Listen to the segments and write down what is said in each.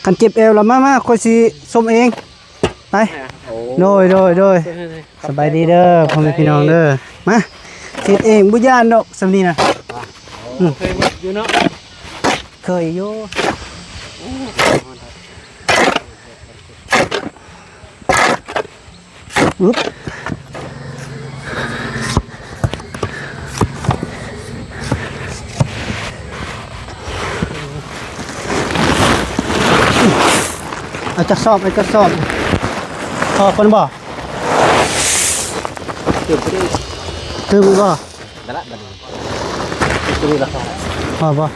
ຄັນເຈັບແອວລະ ມາ ມາ ຂ້ອຍຊິຊົມເອງ ໄປ. ໂອ້ ໂດຍ ໂດຍ ໂດຍ ສະບາຍດີເດີພໍ່ແມ່ພີ່ນ້ອງເດີ. ມາ ເຮັດເອງ ບໍ່ຢ້ານດອກສ່ຳນີ້ນະ. ເຄີຍຢູ່ເນາະ ເຄີຍຢູ່. ອຶບ ເອົາຈັກສອບ ເອົາຈັກສອບ. ພໍກ່ອນບໍ່? ຕື່ມອີກບໍ່? ໄດ້ລະບັດນີ້ ຕື່ມລະພໍ ພໍບໍ່?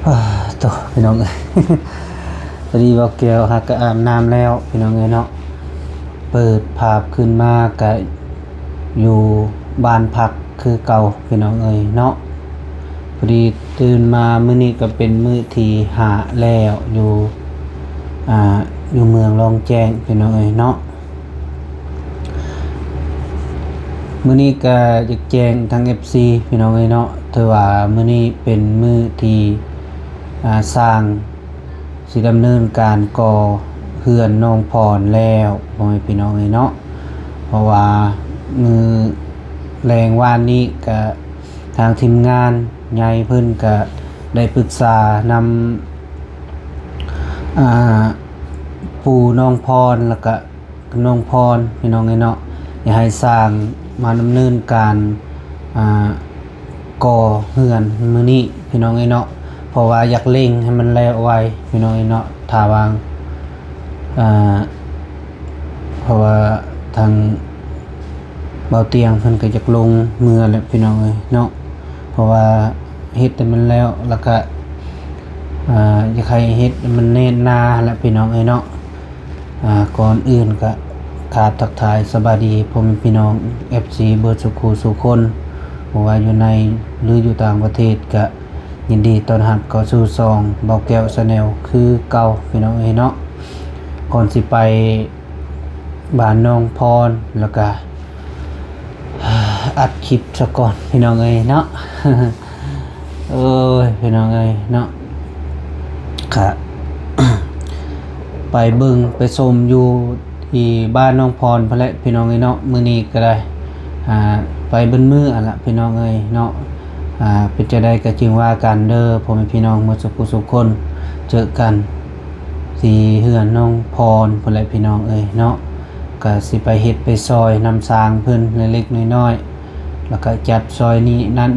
ໂອ້ ໂຕ ພີ່ນ້ອງເອີຍ ພໍດີບໍ່ແກ້ວຫາກະອາບນ້ຳແລ້ວ ພີ່ນ້ອງເອີຍເນາະ. ເປີດພາບຂຶ້ນມາກະຢູ່ບ້ານພັກຄືເກົ່າ ພີ່ນ້ອງເອີຍເນາະ. ພໍດີຕື່ນມາມື້ນີ້ກະເປັນມື້ທີຫ້າແລ້ວ ຢູ່ ອ່າ ຢູ່ເມືອງລອງແຈ້ງ ພີ່ນ້ອງເອີຍເນາະ. ມື້ນີ້ກະຢາກແຈ້ງທາງເອັຟຊີ ພີ່ນ້ອງເອີຍເນາະ ຖືວ່າມື້ນີ້ເປັນມື້ທີ່ ອ່າ ຊ່າງຊິດຳເນີນການກໍ່ເຮືອນນ້ອງພອນແລ້ວ ພໍ່ແມ່ພີ່ນ້ອງເອີຍເນາະ. ເພາະວ່າມື້ແລງວານນີ້ກະ ທາງທີມງານໃຫຍ່ເພິ່ນກະໄດ້ປຶກສານຳ ອ່າ ປູ່ນ້ອງພອນ ແລ້ວກະນ້ອງພອນ ພີ່ນ້ອງເອີຍເນາະ ຢາກໃຫ້ຊ່າງມາດຳເນີນການ ອ່າ ກໍ່ເຮືອນມື້ນີ້ ພີ່ນ້ອງເອີຍເນາະ. ເພາະວ່າຢາກເລັ່ງໃຫ້ມັນແລ້ວໄວ ພີ່ນ້ອງເອີຍເນາະ ຖ້າວ່າ ອ່າ ເພາະວ່າທາງ ເບົາຕຽງເພິ່ນກະຢາກລົງເມືອແຫຼະ ພີ່ນ້ອງເອີຍເນາະ. ເພາະວ່າເຮັດໃຫ້ມັນແລ້ວ ແລ້ວກະ ອ່າ ຢາກໃຫ້ເຮັດໃຫ້ມັນແໜ້ນໜາແຫຼະ ພີ່ນ້ອງເອີຍເນາະ. ອ່າ ກ່ອນອື່ນກະກາບທັກທາຍສະບາຍດີພໍ່ແມ່ພີ່ນ້ອງເອັຟຊີເບິດສູ່ຄູ່ສູ່ຄົນ ບໍ່ວ່າຢູ່ໃນ ຫຼື ຢູ່ຕ່າງປະເທດ ກະຍິນດີຕ້ອນຮັບເຂົ້າສູ່ຊ່ອງເບົາແກ້ວແຊນແນວຄືເກົ່າ ພີ່ນ້ອງເອີຍເນາະ. ກ່ອນຊິໄປ ບ້ານນ້ອງພອນ ແລ້ວກະ ອັດຄລິບສາກ່ອນ ພີ່ນ້ອງເອີຍເນາະ. ໂອ້ຍ ພີ່ນ້ອງເອີຍເນາະ ກະ ໄປເບິ່ງໄປຊົມຢູ່ທີ່ບ້ານນ້ອງພອນພຸ້ນແຫຼະ ພີ່ນ້ອງເອີຍເນາະ. ມື້ນີ້ກະໄດ້ ອ່າ ໄປເບິດມື້ຫັ້ນລະ ພີ່ນ້ອງເອີຍເນາະ. ອ່າ ເປັນຈັ່ງໃດກະຈຶ່ງວ່າກັນເດີ ພໍ່ແມ່ພີ່ນ້ອງໝົດສູ່ຄູ່ສູ່ຄົນ ເຈີກັນ ທີ່ເຮືອນນ້ອງພອນພຸ້ນແຫຼະ ພີ່ນ້ອງເອີຍເນາະ. ກະຊິໄປເຮັດໄປຊ່ອຍນຳຊ່າງເພິ່ນເລັກໆນ້ອຍໆ ແລ້ວກະຈັດຊ່ອຍນີ້ນັ້ນ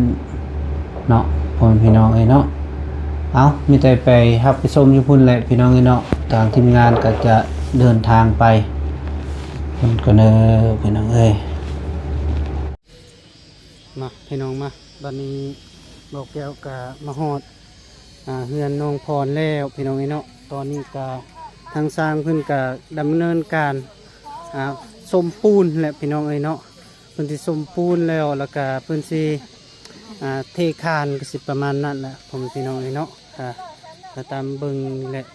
ເນາະ ພໍ່ແມ່ພີ່ນ້ອງເອີຍເນາະ. ເອົາ ມີແຕ່ໄປຮັບໄປຊົມຢູ່ພຸ້ນແຫຼະ ພີ່ນ້ອງເອີຍເນາະ. ທາງທີມງານກະຈະເດີນທາງໄປພຸ້ນກ່ອນເດີ ພີ່ນ້ອງເອີຍ. ມາ ພີ່ນ້ອງມາ ບັດນີ້ເບົາແກ້ວກະມາຮອດ ອ່າ ເຮືອນນ້ອງພອນແລ້ວ ພີ່ນ້ອງເອີຍເນາະ. ຕອນນີ້ກະທາງຊ່າງເພິ່ນກະດຳເນີນການ ອ່າ ສົມປູນແຫຼະ ພີ່ນ້ອງເອີຍເນາະ. ເພິ່ນຊິສົມປູນແລ້ວ ແລ້ວກະເພິ່ນຊິ ອ່າ ເທຄານ ກະຊິປະມານນັ້ນແຫຼະ ພໍ່ແມ່ພີ່ນ້ອງເອີຍເນາະ. ກະ ກະຕາມເບິ່ງແຫຼະ.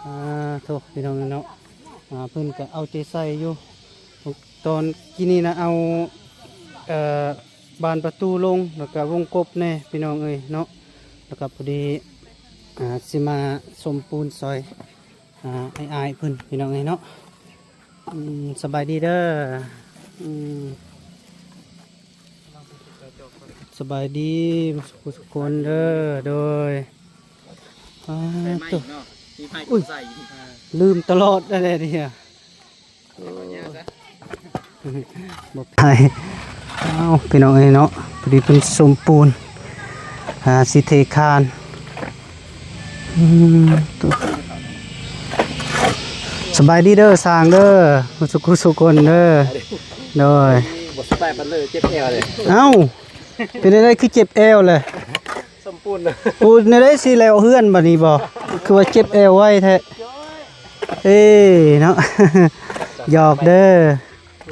ອ່າ ໂທ້ ພີ່ນ້ອງເອີຍເນາະ ອ່າ ເພິ່ນກະເອົາໃຈໃສ່ຢູ່. ຕອນກີ້ນີ້ນະ ເອົາ ເອີ ບານປະຕູລົງ ແລ້ວກະວົງກົບແດ່ ພີ່ນ້ອງເອີຍເນາະ. ແລ້ວກະພໍດີ ອ່າ ຊິມາສົມປູນຊ່ອຍ ອ່າ ອ້າຍໆເພິ່ນ ພີ່ນ້ອງເອີຍເນາະ. ອືມ ສະບາຍດີເດີ ອືມ ສະບາຍດີທຸກຄົນເດີ. ໂດຍ ອ່າ ໂທ້ ອຸ້ຍ ລືມຕະຫຼອດໄດ້ແຫຼະນີ້. ບໍ່ ອ້າວ ພີ່ນ້ອງເອີຍເນາະ ພໍດີເພິ່ນສົມປູນ ອ່າ ຊິເທຄານ. ອືມ ໂຕ ສະບາຍດີເດີຊ່າງເດີ ມາສູ່ຄູ່ສູ່ຄົນເດີ. ໂດຍ ບໍ່ສະບາຍປານໃດ ເຈັບແອວເລີຍ. ເອົ້າ ເປັນແນວໃດຄືເຈັບແອວແຫຼະ? ສົມປູນ ປູນແນວໃດຊິແລ້ວເຮືອນບັດນີ້ບໍ່? ຄືວ່າເຈັບແອວໄວແທ້. ເອີເນາະ ຫຍອກເດີ.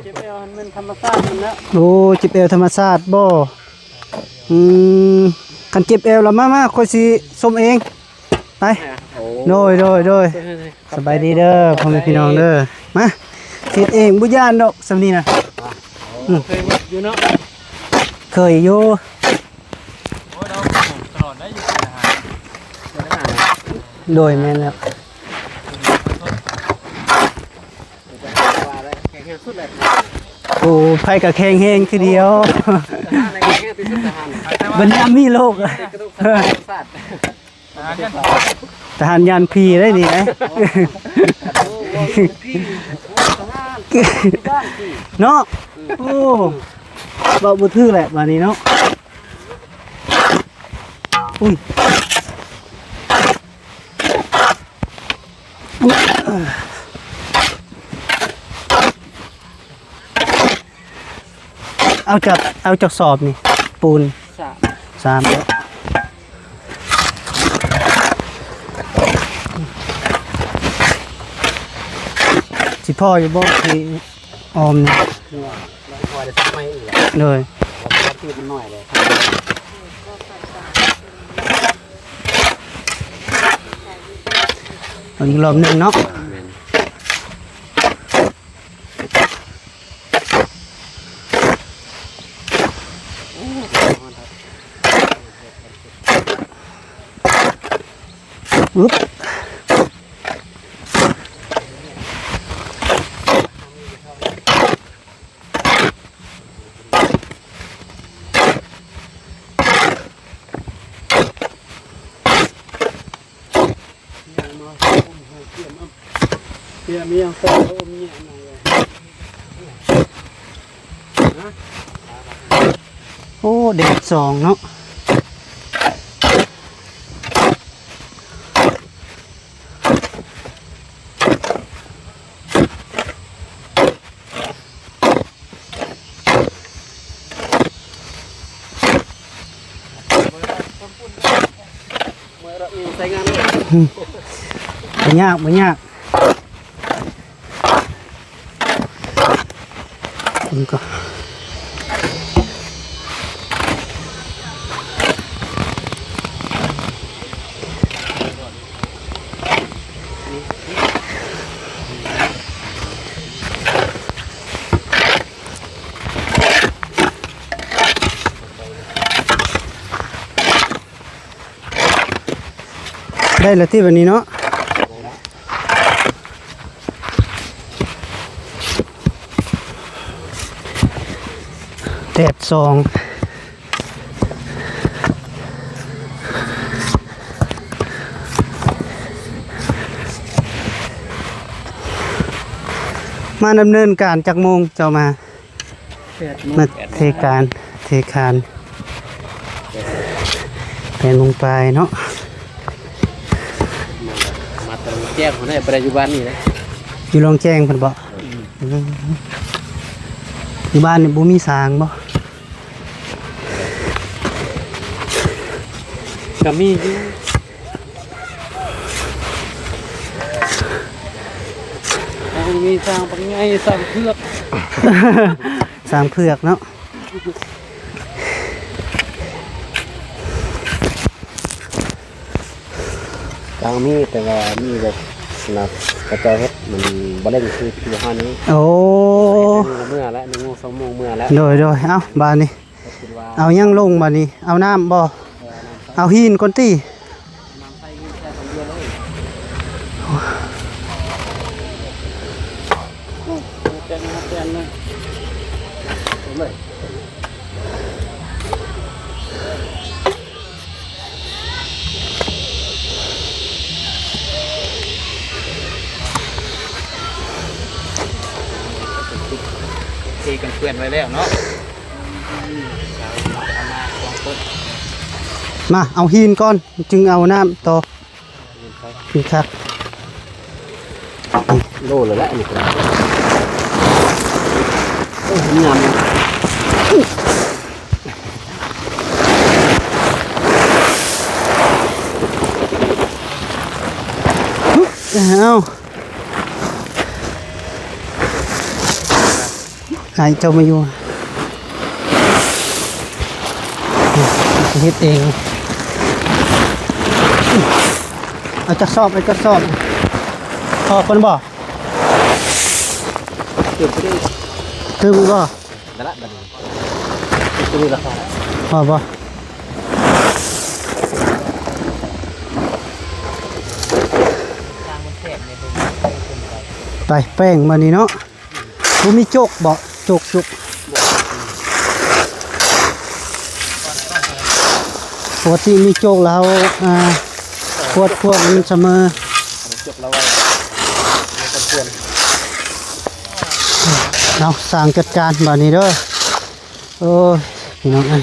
ເຈັບແອວຫັ້ນແມ່ນທຳມະຊາດມັນແຫຼະ. ໂອ້ ເຈັບແອວທຳມະຊາດບໍ່? ອືມ ຄັນເຈັບແອວລະ ມາ ມາ ຂ້ອຍຊິຊົມເອງ ໄປ. ໂອ້ ໂດຍ ໂດຍ ໂດຍ ສະບາຍດີເດີພໍ່ແມ່ພີ່ນ້ອງເດີ. ມາ ເຮັດເອງ ບໍ່ຢ້ານດອກ ສ່ຳນີ້ນະ. ໂອ້ ອືມ ເຄີຍຢູ່ເນາະ ເຄີຍຢູ່. ໂອ້ຍ ເຮົາຕະຫຼອດໄດ້ຢູ່ເຂດທະຫານ ເຂດທະຫານ. ໂດຍ ແມ່ນແລ້ວ. ໂອ້ ໃຜກໍແຂງແຮງຄືດຽວ ບັນຍາມີໂລກ ທະຫານຢ້ານຜີໄດ໋ນີ້ໄດ໋ ເນາະ. ໂອ້ ເວົ້າບໍ່ຖືກແຫຼະບາດນີ້ເນາະ. ອຸ້ຍ ເອົາຈັກ ເອົາຈັກສອບນີ້ ປູນ? ສາມ ສາມແລ້ວ. ຊິພໍຢູ່ບໍ່ທີ່ອ້ອມນີ້? ໂດຍ ເອົາອີກລອບໜຶ່ງເນາະ. ອຶບ ໂອ້ ແດດສ່ອງເນາະ. ບໍ່ຍາກ ບໍ່ຍາກ. ມັນກໍ ໄດ້ລະຕິບາດນີ້ເນາະ. ແດດສ່ອງ ມາດຳເນີນການຈັກໂມງເຈົ້າມາ? ແປດໂມງ ມາເທການ ເທຄານ ແປດໂມງປາຍເນາະ. ມາ ມາຕອນແຈ້ງພຸ້ນແຫຼະ ບໍ່ໄດ້ຢູ່ບ້ານນີ້ເດ້. ຢູ່ໂລ່ງແຈ້ງພຸ້ນບໍ? ອືມ ຢູ່ບ້ານນີ້ບໍ່ມີສາງບໍ? ກໍມີຢູ່. ມີຊ້າງບັກໃຫຍ່ ຊ້າງເຜືອກ ຊ້າງເຜືອກເນາະ. ຊ້າງມີ ແຕ່ວ່າມີແບບສະໜັບຂະເຈົ້າເຮັດ ມັນບໍ່ເລັ່ງຄືທີ່ເຮົານີ້. ໂອ້ ເມື່ອລະ ໜຶ່ງໂມງ ສອງໂມງເມື່ອລະ. ໂດຍ ໂດຍ ເອົ້າ ບາດນີ້ ເອົາຫຍັງລົງບາດນີ້? ເອົານ້ຳບໍ່? ເອົາຫີນກ່ອນຕິ. ເທກັນເປື້ອນໄວ້ແລ້ວເນາະ. ມາ ເອົາຫີນກ່ອນ ຈຶ່ງເອົານ້ຳຕໍ່. ຫີນຄັກ ໂລແລ້ວແຫຼະ ອັນນີ້ກໍໄດ້. ໂອ້ຍ ງາມ. ເອົາ ໃຫ້ເຈົ້າມາຢູ່ ຊິເຮັດເອງ. ຈັກສອບ ເອົາຈັກສອບ ພໍກ່ອນບໍ່? ຕື່ມບໍ່? ນັ້ນລະ ບັດນີ້ ຕົວນີ້ລະພໍ ພໍບໍ່? ໄປແປ້ງບາດນີ້ເນາະ. ບໍ່ມີໂຈກບໍ່? ໂຈກ ໂຈກ ປົກກະຕິມີໂຈກແລ້ວ ອ່າ ຂວດ ຂວດມັນສະເໝີ. ເອົາ ຊ່າງຈັດການບາດນີ້ເດີ. ໂອ້ຍ ພີ່ນ້ອງເອີຍ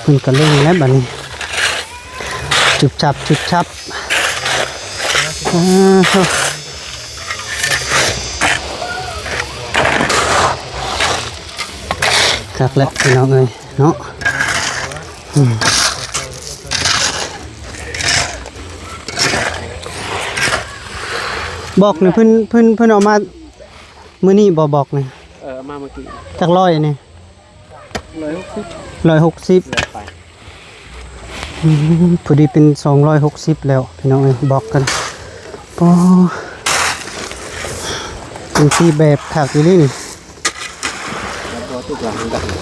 ເພິ່ນກະເລັ່ງແລ້ວບາດນີ້ ຊຶບຊັບ ຊຶບຊັບ ອ່າ ໂທ້ ຄັກແລ້ວພີ່ນ້ອງເອີຍເນາະ. ອືມ ບອກນີ້ເພິ່ນ ເພິ່ນ ເພິ່ນເອົາມາມື້ນີ້ບໍ່? ບອກນີ້ ເອີ ເອົາມາມື້ກີ້ ຈັກຮ້ອຍນີ້? ຮ້ອຍຫົກສິບ ຮ້ອຍຫົກສິບ ອືມ ພໍດີເປັນສອງຮ້ອຍຫົກສິບແລ້ວພີ່ນ້ອງເອີຍ ບອກກັນ. ໂອ້ ເປັນທີ່ແບບຄັກອີ່ຫຼີນີ້ ບໍ່ທຸກຢ່າງມັນແບບນີ້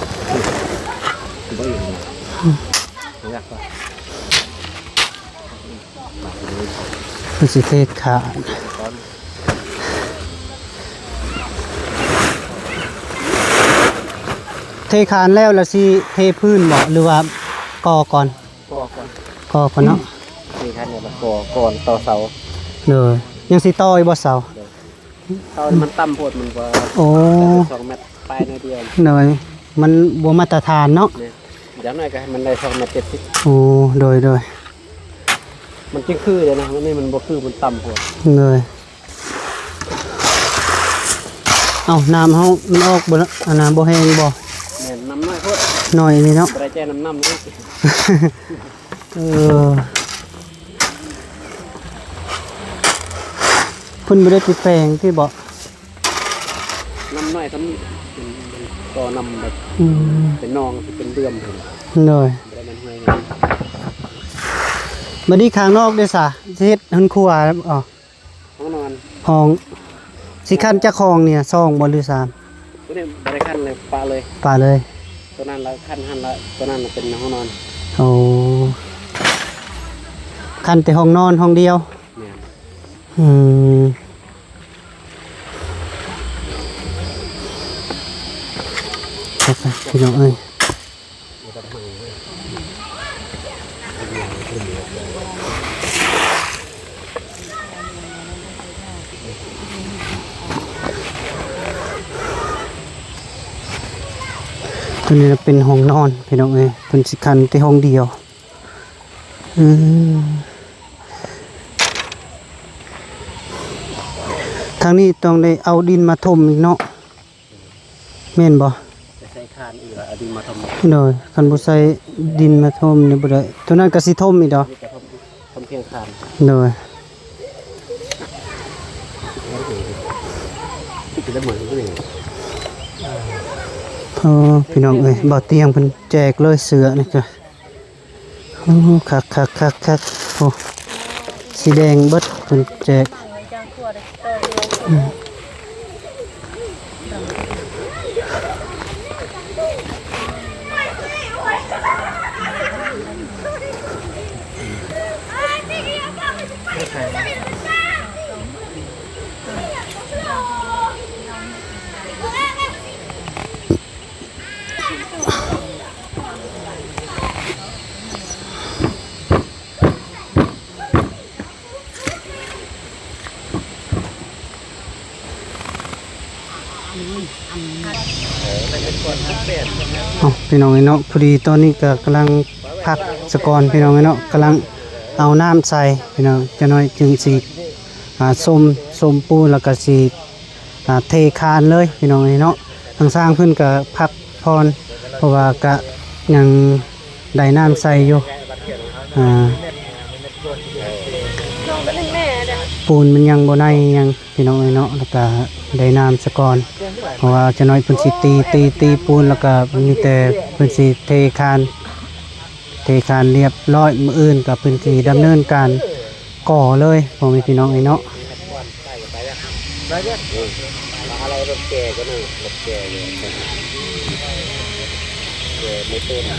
ບໍ່ອີກ ອືມ ມັນຍາກກວ່າ ເພິ່ນຊິເທຄານ ເທຄານແລ້ວ ແລ້ວຊິເທພື້ນບໍ່ ຫຼືວ່າກໍ່ກ່ອນ? ກໍ່ກ່ອນ ກໍ່ກ່ອນເນາະ ເທຄານແລ້ວກໍກໍ່ກ່ອນຕໍ່ເສົາ. ໂດຍ ຍັງຊິຕໍ່ອີກບໍ່ເສົາ? ໂດຍ ເສົານີ້ມັນຕ່ຳໂພດ ມັນກວ່າ ໂອ້ ສອງແມັດປາຍໜ້ອຍດຽວ. ໂດຍ ມັນບໍ່ມາດຕະຖານເນາະ. ແມ່ນ ຢ່າງໜ້ອຍກໍໃຫ້ມັນໄດ້ສອງແມັດເຈັດສິບ. ໂອ້ ໂດຍ ໂດຍ ມັນຈຶ່ງຄືເດ້ນະ ອັນນີ້ມັນບໍ່ຄື ມັນຕ່ຳໂພດ. ໂດຍ ເອົ້າ ນ້ຳເຮົາມັນອອກບໍ່ລະ ອັນນັ້ນບໍ່ແຮງບໍ່? ແມ່ນ ນ້ຳໜ້ອຍໂພດ ໜ້ອຍນີ້ເນາະ ບໍ່ໄດ້ແຈ້ນ້ຳ ນ້ຳນີ້ ເອີ ເພິ່ນບໍ່ໄດ້ໄປແປງຕິບໍ່? ນ້ຳໜ້ອຍສ່ຳນີ້ ເປັນ ເປັນຕໍ່ນ້ຳແບບ ອືມ ເປັນໜອງ ເປັນເດືອມ. ໂດຍ ບໍ່ໄດ້ແມ່ນຫ້ວຍໃຫຍ່. ບັດນີ້ຂ້າງນອກເດ້ຊະ ຊິເຮັດເຮືອນຄົວ ອໍ ຫ້ອງນອນ ຫ້ອງ ຊິຂັ້ນຈັກຫ້ອງນີ້ ສອງບໍ່ ຫຼື ສາມ? ຕົວນີ້ບໍ່ໄດ້ຂັ້ນເລີຍ ປະເລີຍ ປະເລີຍ. ຕົວນັ້ນລະຂັ້ນຫັ້ນລະ ຕົວນັ້ນລະເປັນຫ້ອງນອນ. ໂອ້ ຂັ້ນແຕ່ຫ້ອງນອນຫ້ອງດຽວ. ແມ່ນ ອືມ ໄປໆ ພີ່ນ້ອງເອີຍ. ຕົວນີ້ນະເປັນຫ້ອງນອນ ພີ່ນ້ອງເອີຍ ເພິ່ນຊິຂັ້ນແຕ່ຫ້ອງດຽວ. ອືມ ທາງນີ້ຕ້ອງໄດ້ເອົາດິນມາຖົມອີກເນາະ. ແມ່ນບໍ່? ໄປໃສ່ຄານອີກ ເອົາດິນມາຖົມ. ໂດຍ ຄັນບໍ່ໃສ່ດິນມາຖົມນີ້ບໍ່ໄດ້. ຕົວນັ້ນກໍຊິຖົມອີກດອກ. ນີ້ກໍຖົມອີກ ຖົມພຽງຄານ. ໂດຍ ໂອ້ ພີ່ນ້ອງເອີຍ ບ່າວຕຽງເພິ່ນແຈກເລີຍເສື້ອນີ້ກະ. ໂອ້ ຄັກໆໆໆ ໂອ້ ສີແດງເບິດ ເພິ່ນແຈກ. ອືມ ເອົ້າ ພີ່ນ້ອງເອີຍເນາະ ພໍດີຕອນນີ້ກໍກຳລັງພັກສະກ່ອນ ພີ່ນ້ອງເອີຍເນາະ ກຳລັງເອົານ້ຳໃສ່ ພີ່ນ້ອງ ຈັກໜ້ອຍຈຶ່ງຊິ ອ່າ ສົມ ສົມປູນ ແລ້ວກໍຊິ ອ່າ ເທຄານເລີຍ ພີ່ນ້ອງເອີຍເນາະ. ທາງຊ່າງເພິ່ນກະພັກຜ່ອນ ເພາະວ່າກະຍັງໄດ້ນ້ຳໃສ່ຢູ່ ອ່າ ປູນມັນຍັງບໍ່ໄດ້ຫຍັງ ພີ່ນ້ອງເອີຍເນາະ ແລ້ວກະໄດ້ນ້ຳສະກ່ອນ ເພາະວ່າຈັກໜ້ອຍເພິ່ນຊິຕີ ຕີ ຕີປູນ ແລ້ວກະມີແຕ່ເພິ່ນຊິເທຄານ ເທຄານລຽບຮ້ອຍ ມື້ອື່ນກໍເພິ່ນຊິດຳເນີນການ ກໍເລີຍ ພໍ່ແມ່ພີ່ນ້ອງເອີຍເນາະ.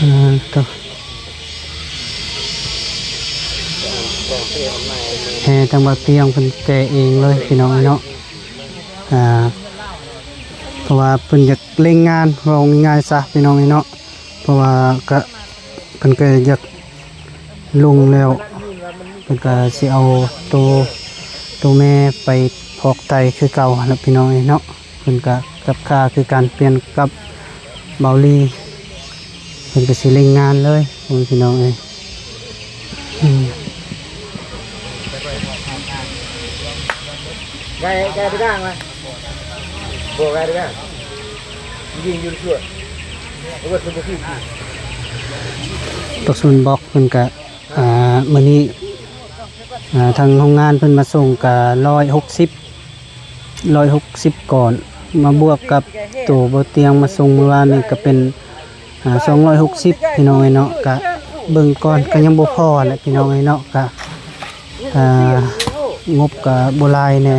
ອ່າ ໂຕ ແຫ່ທາງບ່າວຕຽງເພິ່ນແກ່ເອງເລີຍ ພີ່ນ້ອງເອີຍເນາະ. ອ່າ ເພາະວ່າເພິ່ນຢາກເລັ່ງງານ ເວົ້າງ່າຍໆຊະ ພີ່ນ້ອງເອີຍເນາະ. ເພາະວ່າກະ ເພິ່ນກະຢາກລົງແລ້ວ ເພິ່ນກະຊິເອົາໂຕ ໂຕແມ່ໄປພອກໄຕຄືເກົ່າຫັ້ນລະ ພີ່ນ້ອງເອີຍເນາະ. ເພິ່ນກະຈັບຂາຄືກັນ ປ່ຽນກັບເບົາຫຼີ ເພິ່ນກະຊິເລັ່ງງານເລີຍ ໂອ້ຍ ພີ່ນ້ອງເອີຍ. ອືມ ປະຊຸມບລັອກເພິ່ນກະ ອ່າ ມື້ນີ້ ອ່າ ທາງໂຮງງານເພິ່ນມາສົ່ງກະຮ້ອຍຫົກສິບ ຮ້ອຍຫົກສິບກ້ອນ ມາບວກກັບໂຕບໍ່ຕຽງມາສົ່ງມື້ວານນີ້ກະເປັນ ອ່າ ສອງຮ້ອຍຫົກສິບ ພີ່ນ້ອງເອີຍເນາະ. ກະເບິ່ງກ່ອນ ກະຍັງບໍ່ພໍແຫຼະ ພີ່ນ້ອງເອີຍເນາະ. ກະ ອ່າ ງົບກະບໍ່ຫຼາຍແດ່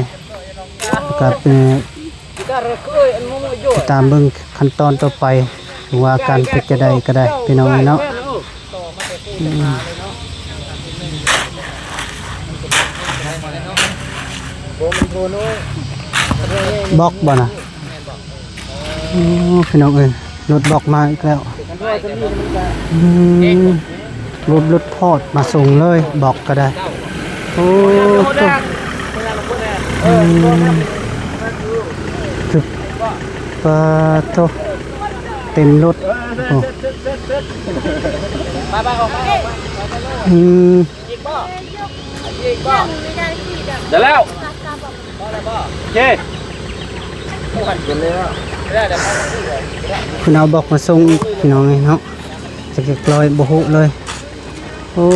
ກະເປັນ ຕາມເບິ່ງຂັ້ນຕອນຕໍ່ໄປ ວ່າການເປັນຈັ່ງໃດກະໄດ້ ພີ່ນ້ອງເອີຍເນາະ. ອືມ ບລັອກບໍ່ນະ? ໂອ້ ພີ່ນ້ອງເອີຍ ລົດບລັອກມາອີກແລ້ວ. ອືມ ລົດ ລົດພອດມາສົ່ງເລີຍ ບລັອກກະໄດ້. ໂອ້ ໂຕ ອືມ ຄື ປາໂຕ ເຕັມລົດ. ໂອ້ ອືມ ໄດ້ແລ້ວ ໂອເຄ ເພິ່ນເອົາບລັອກມາສົ່ງອີກ ພີ່ນ້ອງເອີຍເນາະ. ຈັກຮຽບຮ້ອຍບໍ່ຮູ້ເລີຍ ໂອ້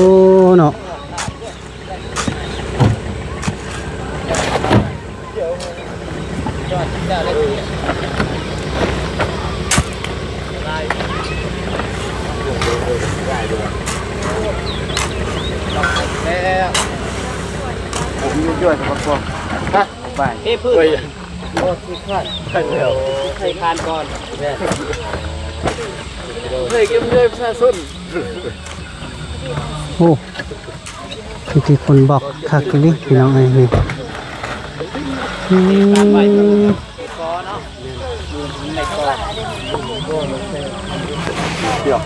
ເນາະ. ເອີ ເພິ່ນ ໂອ້ ຊິຄານ ຄານແລ້ວ ໃຫ້ຄານກ່ອນ ເອີ ເຄີຍເກັບເງິນປະຊາຊົນ. ໂອ້ ພິທີຄົນບລັອກຄັກອີ່ຫຼີ ພີ່ນ້ອງເອີຍ ນີ້. ອືມ ດຽວ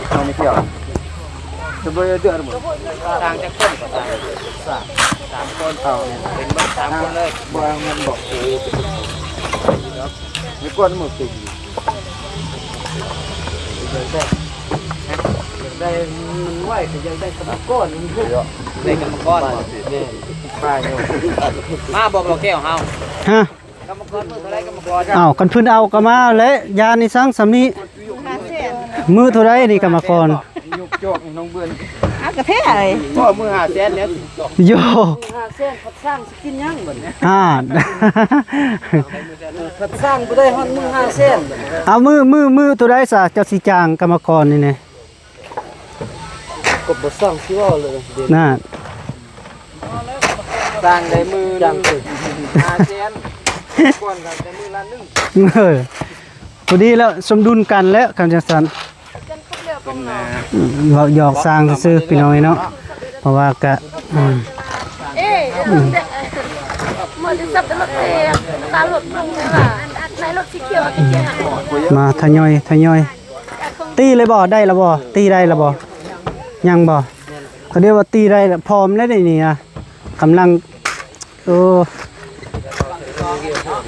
ເອົາໄປດຽວ ຈະບໍ່ໄດ້ເດືອດບໍ່? ຕ່າງຈັກຄົນກໍຕ່າງ ສາມ ສາມຄົນ ເອົາ ເປັນເບິດສາມຄົນເລີຍ ບໍ່ເອົາເງິນບໍ່? ເອີ ມີກ່ອນໝົດຕິ ຢາກໄດ້ ຢາກໄດ້ມັນໄວ ກໍຢາກໄດ້ກຳມະກອນ ໄດ້ກຳມະກອນບໍ່? ແມ່ນ ມາບໍ່ ບໍ່ແກ້ວເຮົາ ຮະ? ກຳມະກອນມື້ເທົ່າໃດ ກຳມະກອນ? ອ້າວ ຄັນເພິ່ນເອົາກໍມາແຫຼະ ຢ້ານອີ່ສັງສ່ຳນີ້ ຫ້າແສນ ມື້ເທົ່າໃດນີ້ກຳມະກອນ? ຍົກຈອກໃຫ້ນ້ອງເບິ່ງ ອາ ກະແທ້ເອີຍ ບໍ່ ມື້ຫ້າແສນແລ້ວ ໂຢ ມື້ຫ້າແສນ ພັດສ້າງຊິກິນຫຍັງບັດນີ້? ອ່າ ເອີ ພັດສ້າງບໍ່ໄດ້ຮອດມື້ຫ້າແສນ ເອົາ ມື້ ມື້ ມື້ເທົ່າໃດຊະ ເຈົ້າຊິຈ້າງກຳມະກອນນີ້ແນ່? ກໍບໍ່ຊ່າງຊິເວົ້າເລີຍ ນັ້ນ ສ້າງໄດ້ມື້ໜຶ່ງຫ້າແສນ ກ່ອນກໍໄດ້ມື້ລະໜຶ່ງ ເອີ ພໍດີແລ້ວ ສົມດຸນກັນແລ້ວ ຄັນຈັ່ງຊັ້ນ ເວົ້າຫຍອກຊ່າງຊື່ໆ ພີ່ນ້ອງເອີຍເນາະ ເພາະວ່າກະ ອືມ ມາທະຍອຍ ທະຍອຍ ຕີເລີຍບໍ່? ໄດ້ລະບໍ່? ຕີໄດ້ລະບໍ່? ຍັງບໍ່? ເຂົາເອີ້ນວ່າຕີໄດ້ລະ ພ້ອມແລ້ວນີ້ນະ ກຳລັງ ໂອ້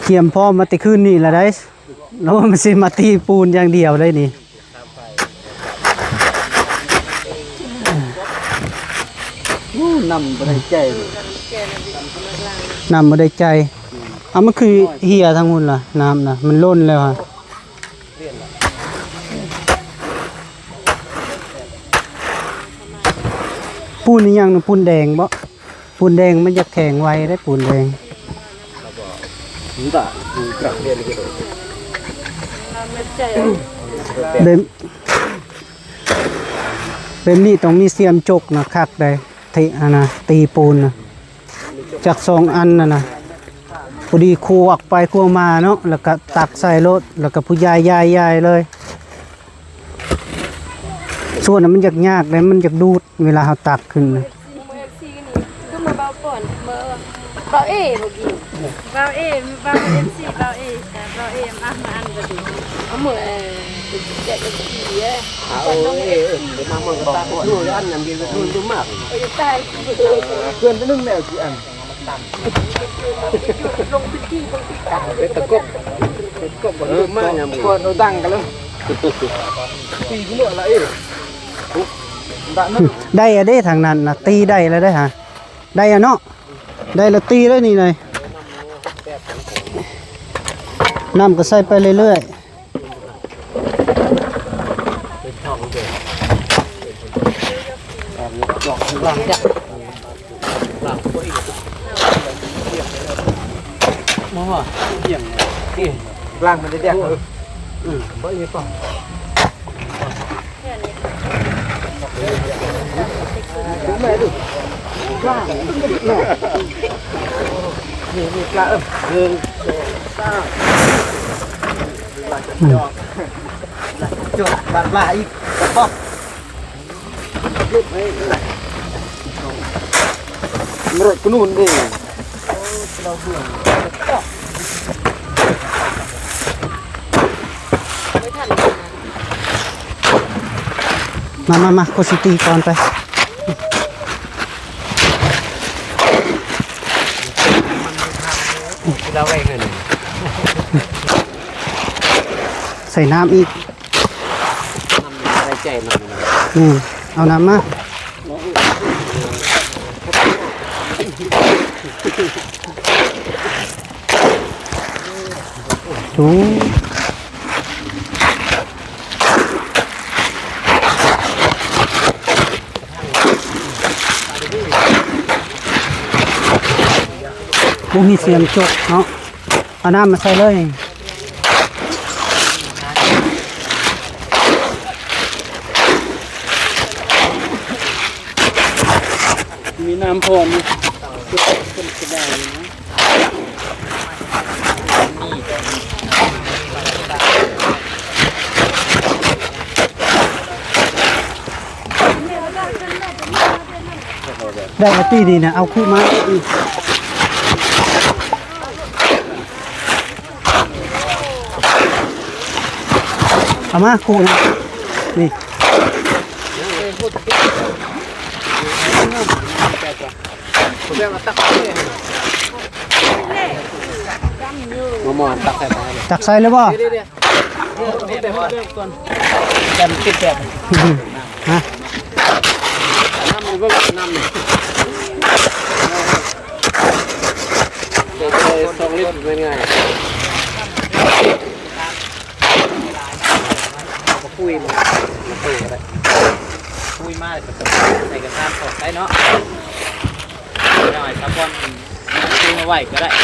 ກຽມພ້ອມມາແຕ່ຄືນນີ້ລະໄດ໋ ລະວ່າມັນຊິມາຕີປູນຢ່າງດຽວໄດ໋ນີ້ ໂອ້ ນ້ຳບໍ່ໄດ້ໃຈ ນ້ຳບໍ່ໄດ້ໃຈ ເອົາ ມັນຄືເຫ່ຍທາງພຸ້ນລະ ນ້ຳນະ ມັນລົ້ນແລ້ວຫະ. ປູນອີ່ຫຍັງນະ? ປູນແດງບໍ? ປູນແດງມັນຢາກແຂງໄວເດ້ ປູນແດງ ແບບ ແບບນີ້ຕ້ອງມີສ່ຽມຈົກນະ ຄັກໃດ໋. ທີ່ອັນນະ ຕີປູນນະ ຈັກສອງອັນນັ້ນນະ ພໍດີຄວັກໄປຄວັກມາເນາະ ແລ້ວກະຕັກໃສ່ໂລດ ແລ້ວກະຜູ້ໃຫຍ່ຢາຍໆເລີຍ. ສ່ວນນັ້ນມັນຍາກໆເດ້ ມັນຢາກດູດເວລາເຮົາຕັກຂຶ້ນນະ. ຄືມາເບົາກ່ອນ ເບົາເອບໍ່ກິນ ເບົາເອ ເບົາເອັຟຊີ ເບົາເອ ເບົາເອ ມາ ມາອັນບໍ່ດີ ເອົາມື ເອີ ເຈັດເອັຟຊີເອີ ເອົາເອ ເອີ ມາເບິ່ງກັບຕາ ບໍ່ ອັນນັ້ນ ເປັນ ເປັນ ເປັນ ເປັນ ເອີ ຕາຍ ເພື່ອນໜຶ່ງແລ້ວຊິອັນ ລົງພື້ນທີ່ ລົງພື້ນທີ່ ເປັນຕະກົບ ເປັນຕະກົບ ເອີ ມາຍາມກ່ອນ ເອົາດັງກັນແລ້ວ ຕີພຸ້ນລະເອ ໄດ້ອະເດ້ ທາງນັ້ນນະ ຕີໄດ້ລະເດ້ຫາ ໄດ້ອະເນາະ ໄດ້ລະຕີເລີຍນີ້ນະ ນ້ຳກໍໃສ່ໄປເລື້ອຍໆ. ລ້າງມັນແດກໆ ເອີ ເອີ ບໍ່ອີກກ່ອນ ແມ່ດູ ນີ້ ນີ້ປາ ເອີ ໜຶ່ງ ສອງ ສາມ ອືມ ຈອກ ຈອກ ບາດປາອີກ ຈອກ ມັນລົດກະນູນເດ້ ມາ ມາ ມາ ໂຄຊິຕີກ່ອນໄປ ລາວໄວ້ເງິນ ໃສ່ນ້ຳອີກ ນ້ຳໃສ່ໃຈໜ່ອຍ ອືມ ເອົານ້ຳມາ ໂອ້ ບໍ່ມີສຽງຈົກເນາະ. ເອົານ້ຳມາໃສ່ເລີຍ ມີນ້ຳພ້ອມ ເປັນສະບາຍເນາະ ໄດ້ລະຕິນີ້ນະ ເອົາຄຸມາອີກ ເອົາມາຄຸນະ ນີ້ ມາ ມາ ຕັກໃສ່ ຕັກໃສ່ເລີຍບໍ່? ແຕ່ມັນຕິດແບບ ຮະ ນ້ຳນີ້ເບິ່ງ ນ້ຳນີ້ ເດ ສອງລິດ ແມ່ນຫຍັງ ເອົາກະປຸ້ຍມາ ມາໂຕກະໄດ້ ປຸ້ຍມາ ແລ້ວກະໃສ່ກະຖາງຂອງໄດ້ເນາະ ໜ້ອຍສາບອນ ປຸ້ຍມາໄວ້ກະໄດ້. ອໍ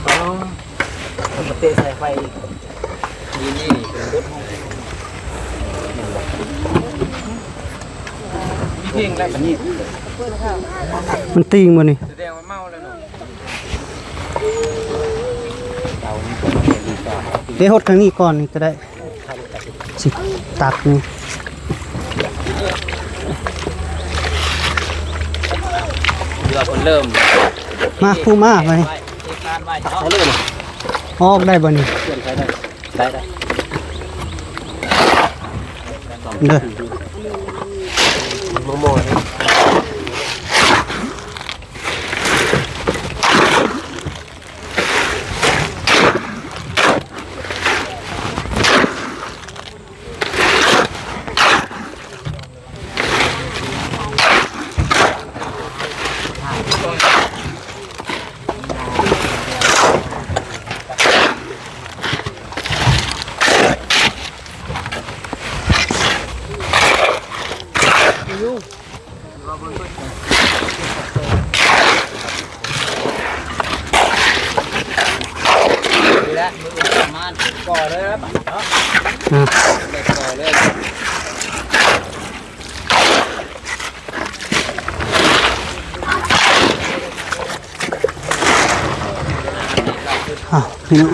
ເອົາມາເຕະໃສ່ໄຟອີກ ນີ້ ນີ້ເປັນບົດ ມີເພງໄດ້ບາດນີ້ ມັນຕີງບໍ່ນີ້? ສະແດງວ່າເມົາແລ້ວເນາະ ເດ ຫົດທາງນີ້ກ່ອນນີ້ກະໄດ້. ຊິຕັກນີ້ ເຮືອເພິ່ນເລີ່ມ ມາ ຜູ້ມາ ໄປ ອອກໄດ້ບໍ່ນີ້? ໄດ້ ໄດ້ ເດີ ໝໍໆ ນີ້ແຫຼະ ມື້ອື່ນປະມານ ກໍເລີຍລະບາດເນາະ ອືມ ໄດ້ກໍ ອ້າວ ພີ່ນ້ອງ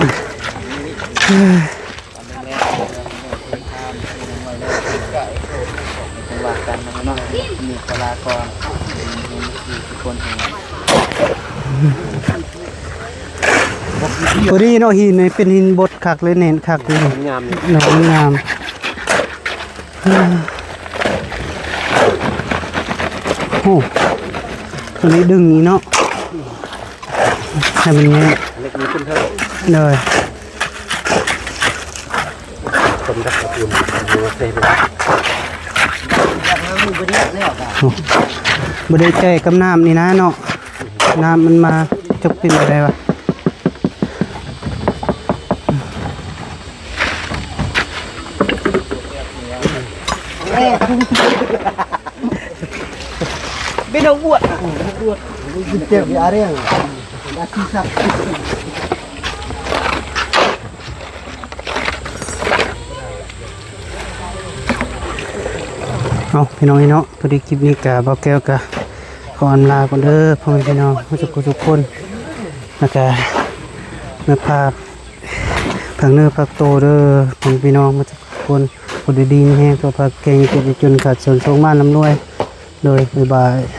ພໍດີເນາະ ຫີນນີ້ເປັນຫີນບົດຄັກເລີຍ ແໜ້ນຄັກເລີຍ ງາມ ງາມ ງາມ. ໂອ້ ໂຕນີ້ດຶງນີ້ເນາະ ໃຫ້ມັນແໜ້ນ ເຫຼັກນີ້ຂຶ້ນເທິງ ໂດຍ ຄົນດັກຕະປູນ ໂອ້ ບໍ່ໄດ້ແຈກກັບນ້ຳນີ້ນະເນາະ ນ້ຳມັນມາ ຈັກເປັນແນວໃດວະ? ເປັນອວດ ເຈັບອາເຣງ ເອົາ ພີ່ນ້ອງເອີຍເນາະ ພໍດີຄລິບນີ້ກະ ບ່າວແກ້ວກະ ຂໍອຳລາກ່ອນເດີ ພໍ່ແມ່ພີ່ນ້ອງ ໝົດທຸກຄົນ ແລ້ວກະ ເມືອພາກ ພັກເນື້ອພັກໂຕເດີ ພໍ່ແມ່ພີ່ນ້ອງ ໝົດທຸກຄົນ ຢູ່ດີມີແຮງ ສຸຂະພາບແຂງ ເຈັບຢ່າຈົນ ຂາດເຂີນ ໂຊກໝານ ລ່ຳລວຍ ໂດຍ ບາຍບາຍ.